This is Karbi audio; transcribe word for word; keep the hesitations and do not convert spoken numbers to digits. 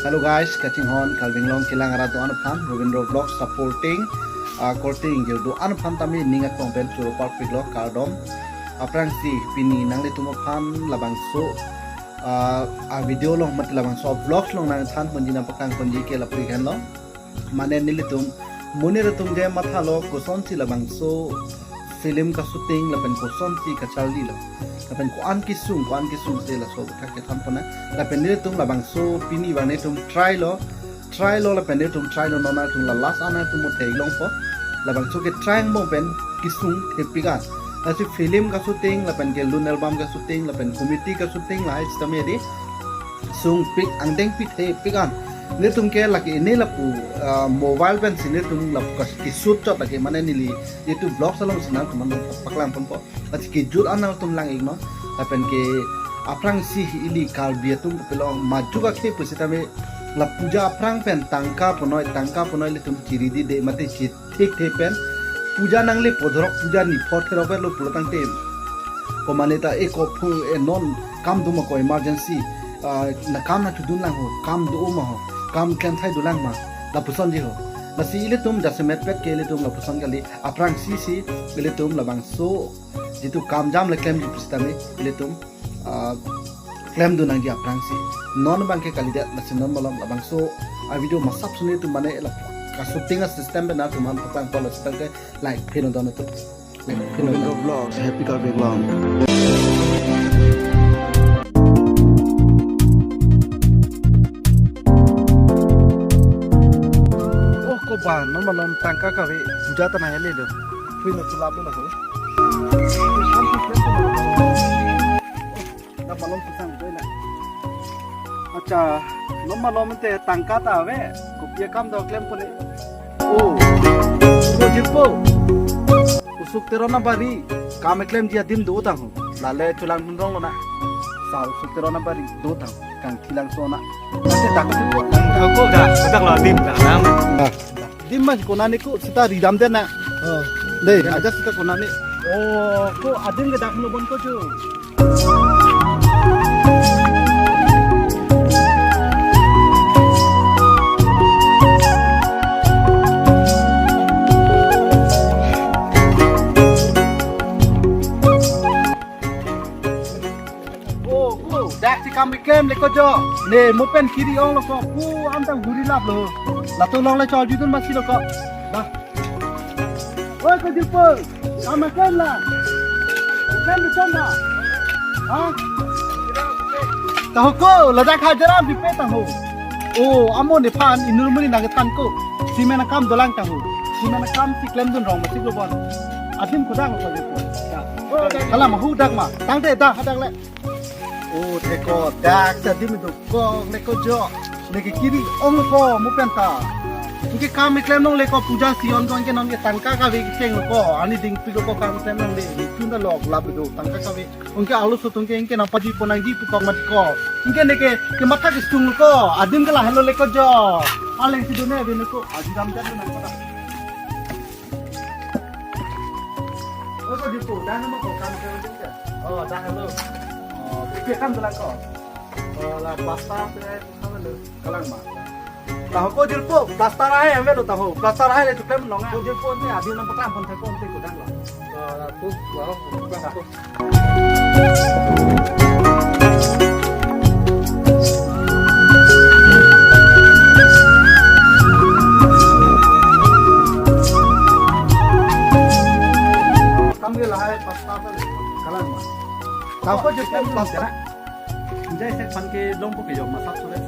Hello guys, kachinghon Karbi Anglong kelang arat do-an aphan, Robindro Vlog supporting, ah, korte ingjir do-an aphan tame ning akong pen choro parpiklo kardom. Aphrangsi pini nanglitum aphan labangso, ah, a video along mate labangso vlogs along nangthan ponji nangpaklang ponji ke lapu henlo. Mane nelitum monit atum je mathalo kosonsi labangso film ka-shooting lapen kosonsi kacharlilo. Lapen ko-an kesung, ko-an kesung si laso aputhak kethan ponnang. Lapen nelitum labangso pini abang nelitum try lo, try lo lapen nelitum try lo, non atum la last an atum mo theklongpo. Labangso ke try angbong pen kesung thepik an. Lasi film ka-shooting lapen ke lun album ka-shooting lapen comedy ka-shooting lahai sitame di sungpik angdengpi thepik an. Nelitum ke lake ne lapu, ah, mobile pensi nelitum lapu kas keshoot chot lake mane neli YouTube vlogs alongsi nangtum aphan paklang ponpo. Lasi kejut an nangtum lang-iknon. Lapen ke aphrangsi ili Karbi atum kapilo majok akhei pusitame la puja aphrang pen tangka punoi, tangka punoi ilitum chiri dide mate chithik the pen puja nangle po, dhorok puja ni pho therok lo pulo tangte. Komane ta e ko phu e non kam do ma ko emergency, ah, na kam nangchedun lang ho, kam do ma ho, kam klem thai do lang ma, lapusonji ho. Lasi ilitum jasemet pet ke ilitum lapuson kali, aphrangsi si ilitum labangso jitu kam jam le klemji pusitame ilitum, ah, klemdun nangji aphrangsi. Non abang ke kalidet, lasi non malom labangso a video masap suni atum mane la ka-shooting a system pen nangtum aphan paklang pon, lasi tangte like phin don atum. Like phin don. Robindro Vlogs, Happy Karbi Anglong. Oh, ko ba, non malom tangka kave, puja ta nang ele do. Pui no tulap lo na ko. Dak malom pusang doi na. Acha, non malom te tangka ta ave. Kopi akam do klem pone. Oh. Ko jirpo. Usuk Tero Nambari. Kam klemji adim do tang ho. Lale chulang hunrong lo na. Sa Usuk Tero Nambari do tang. Kangthilangso na. Nanti dak ko. Ko dak, dak lo adim dak nam. Dim mas konane ko seta ridam den na. Oh. Dei, aja seta konane. Oh, ko adim ke dak lo bon ko chu. Oh, ko, dak si kam keklem le ko jo. Ne, mo pen kiri ong lo ko. Ko, am ta guri lap lo. Latum along le chol judun masi lo ko. Dah. Oi, ko jirpo. Kam keklem la. Keklem di chanda. Ha? Tahu ko, ladak hajaram di pe tahu. Oh, amo nephan inut amonit nangthan ko. Cement akam dolang tahu. Cement akam si klemdun rong masi lo bon. Adim ko dak lo ko jirpo. Ya. Kalang ma, hu dak ma. Tangte dah, hadak le. Oh, thek ko, dak ta adim dokok le ko jo. Neke kiri ong ko, mo pen ta. Neke kam keklem nong le ko puja si on ko, neke nonke tangka kave kecheng lo ko. Ani dingpi lo ko kam keklem nong le. Neke chun ta lok lap do, tangka kave. Neke alo so tong ke neke nangpaji pon nangji pu kok mat ko. Neke neke ke matha kesung lo ko. Adim ke lahelo le ko jo. Aleng si done adim ko. Aji ram jat na ko. Oh, ko jirpo, dah nama ko kam keklem nong ke. Oh, dah lo. Oh, kopi akam dolang ko. Oh, la plaster te, kalang ma. Tahu ko jirpo, plaster lahai ave lo tahu. Plaster lahai le chuklem nong. Ko jirpo ne adim nangpaklang pon thek ko ante ko dak lo. Oh, la tu, la ko, ko, ko. Kam ke lahai plaster te, kalang ma. Tahu ko jirpo plaster. Jai se pan ke long po ke jong masap sulit.